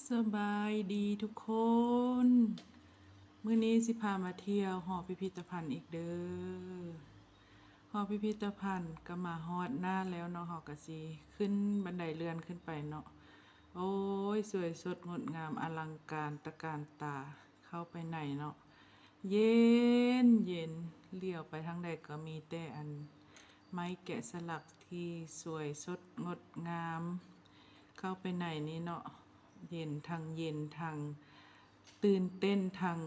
ສະບາຍດີທຸກຄົນ ມື້ນີ້ຊິພາມາທ່ຽວຫໍພິພິທະພັນອີກເດີ້. ຫໍພິພິທະພັນກໍມາຮອດໜ້າແລ້ວເນາະ, ເຮົາກໍຊິຂຶ້ນບັນໄດເລື່ອນຂຶ້ນໄປເນາະ. ໂອ້ຍ ສວຍສົດງົດງາມອະລັງການຕະການຕາ, ເຂົ້າໄປໃນເນາະ ເຢັນໆ ຫຼຽວໄປທາງໃດກໍມີແຕ່ອັນໄມ້ແກະສະຫຼັກທີ່ສວຍສົດງົດງາມ. ເຂົ້າໄປໃນນີ້ເນາະ ເຢັນ ທັງເຢັນ ທັງຕື່ນເຕັ້ນ ທັງ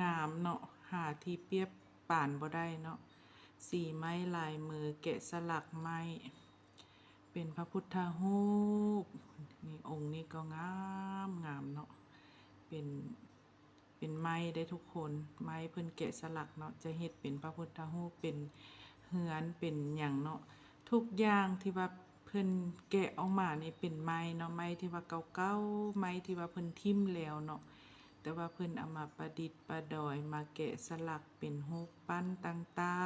ງາມເນາະ, ຫາທີ່ປຽບປານບໍ່ໄດ້ເນາະ. ສີໄມ້ລາຍມືແກະສະຫຼັກໄມ້ ເປັນພະພຸດທະຮູບ. ນີ້ອົງນີ້ກໍງາມງາມເນາະ, ເປັນ ເປັນໄມ້ເດ້ທຸກຄົນ, ໄມ້ເພິ່ນແກະສະຫຼັກເນາະ, ຈະເຮັດເປັນພະພຸດທະຮູບ ເປັນເຮືອນ ເປັນຫຍັງເນາະ. ທຸກຢ່າງທີ່ວ່າເພິ່ນແກະອອກມານີ້ເປັນໄມ້ເນາະ, ໄມ້ທີ່ວ່າເກົ່າໆ ໄມ້ທີ່ວ່າເພິ່ນຖິ້ມແລ້ວເນາະ, ແຕ່ວ່າເພິ່ນເອົາມາປະດິດປະດອຍ ມາແກະສະຫຼັກເປັນຮູບປັ້ນຕ່າ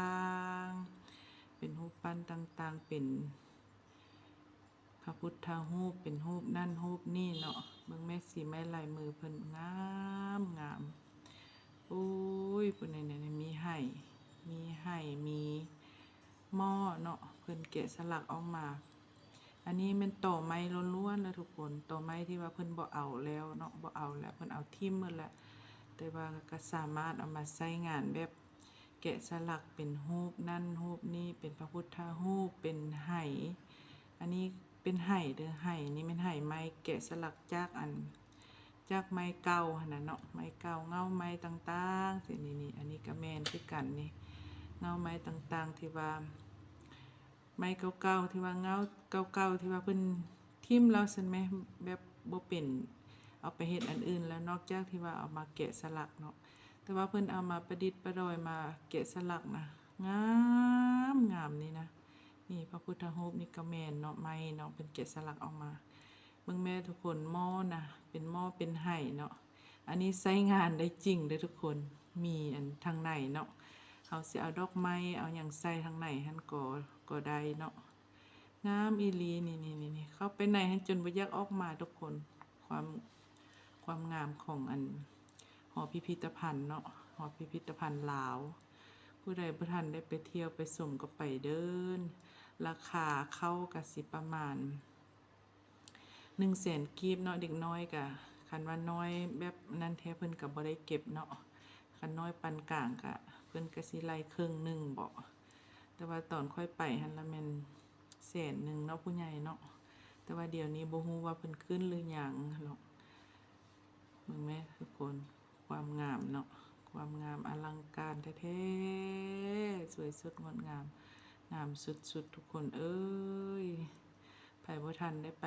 ງໆ ເປັນຮູບປັ້ນຕ່າງໆ ເປັນ ພະພຸດທະຮູບ ເປັນຮູບນັ້ນຮູບນີ້ເນາະ. ເບິ່ງແມ້ ສີໄມ້ລາຍມືເພິ່ນງາມງາມ. ໂອ້ຍ ພຸ້ນນະ ມີໄຫ ມີໄຫ ມີໝໍ້ເນາະ, ເພິ່ນແກະສະຫຼັກອອກມາ. ອັນນີ້ແມ່ນຕໍໄມ້ລ້ວນໆ ເດີທຸກຄົນ, ຕໍໄມ້ທີ່ວ່າເພິ່ນບໍ່ເອົາແລ້ວເນາະ, ບໍ່ເອົາແລ້ວ ເພິ່ນເອົາຖິ້ມໝົດແລ້ວ, ແຕ່ວ່າກໍສາມາດເອົາມາໃຊ້ງານແບບ ແກະສະຫຼັກເປັນຮູບນັ້ນຮູບນີ້ ເປັນພະພຸດທະຮູບ ເປັນໄຫ. ອັນນີ້ເປັນໄຫເດີ, ໄຫນີ້ແມ່ນໄຫໄມ້ແກະສະຫຼັກຈາກອັນ ຈາກໄມ້ເກົ່າຫັ້ນນະເນາະ, ໄມ້ເກົ່າ ເຫງົ້າໄມ້ຕ່າງໆ ຊີ້ ນີ້ ນີ້ ອັນນີ້ກໍແມ່ນຄືກັນນີ້, ເຫງົ້າໄມ້ຕ່າງໆ ທີ່ວ່າ ໄມ້ເກົ່າໆ ທີ່ວ່າເຫງົ້າເກົ່າໆ ທີ່ວ່າເພິ່ນຖິ້ມແລ້ວຊັ້ນແໝ, ແບບບໍ່ເປັນເອົາໄປເຮັດອັນອື່ນແລ້ວ ນອກຈາກທີ່ວ່າເອົາມາແກະສະຫຼັກເນາະ. ແຕ່ວ່າເພິ່ນເອົາມາປະດິດປະດອຍ ມາແກະສະຫຼັກນະ ງາມງາມນີ້ນະ. ນີ້ພະພຸດທະຮູບນີ້ກໍແມ່ນເນາະ, ໄມ້ເນາະ ເພິ່ນແກະສະຫຼັກອອກມາ. ເບິ່ງແມ້ທຸກຄົນ, ໝໍ້ນະ ເປັນໝໍ້ເປັນໄຫເນາະ. ອັນນີ້ໃຊ້ງານໄດ້ຈິງເດີທຸກຄົນ, ມີອັນທາງໃນເນາະ, ເຮົາຊິເອົາດອກໄມ້ເອົາຫຍັງໃສ່ທາງໃນຫັ້ນກໍ ກໍໄດ້ເນາະ. ງາມອີ່ຫຼີ ນີ້ໆໆ ເຂົ້າໄປໃນຫັ້ນຈົນບໍ່ຢາກອອກມາທຸກຄົນ. ຄວາມ ຄວາມງາມຂອງອັນ ຫໍພິພິທະພັນເນາະ, ຫໍພິພິທະພັນລາວ. ຜູ້ໃດບໍ່ທັນໄດ້ໄປທ່ຽວໄປຊົມກໍໄປເດີ. ລາຄາເຂົ້າກໍຊິປະມານ ໜຶ່ງແສນກີບເນາະ. ເດັກນ້ອຍກະ ຄັນວ່ານ້ອຍແບບນັ້ນແທ້ເພິ່ນກະບໍ່ໄດ້ເກັບເນາະ, ຄັນນ້ອຍປານກາງກະເພິ່ນກະຊິໄລ່ເຄິ່ງໜຶ່ງເບາະ. ແຕ່ວ່າຕອນຂ້ອຍໄປຫັ້ນລະແມ່ນແສນໜຶ່ງເນາະ ຜູ້ໃຫຍ່ເນາະ, ແຕ່ວ່າດຽວນີ້ບໍ່ຮູ້ວ່າເພິ່ນຂຶ້ນຫຼືຍັງເນາະ. ເບິ່ງແມ້ທຸກຄົນ ຄວາມງາມເນາະ, ຄວາມງາມອະລັງການແທ້ໆ ສວຍສົດງົດງາມ ງາມສຸດໆ ທຸກຄົນເອີຍ. ໃຜບໍ່ທັນໄດ້ໄປ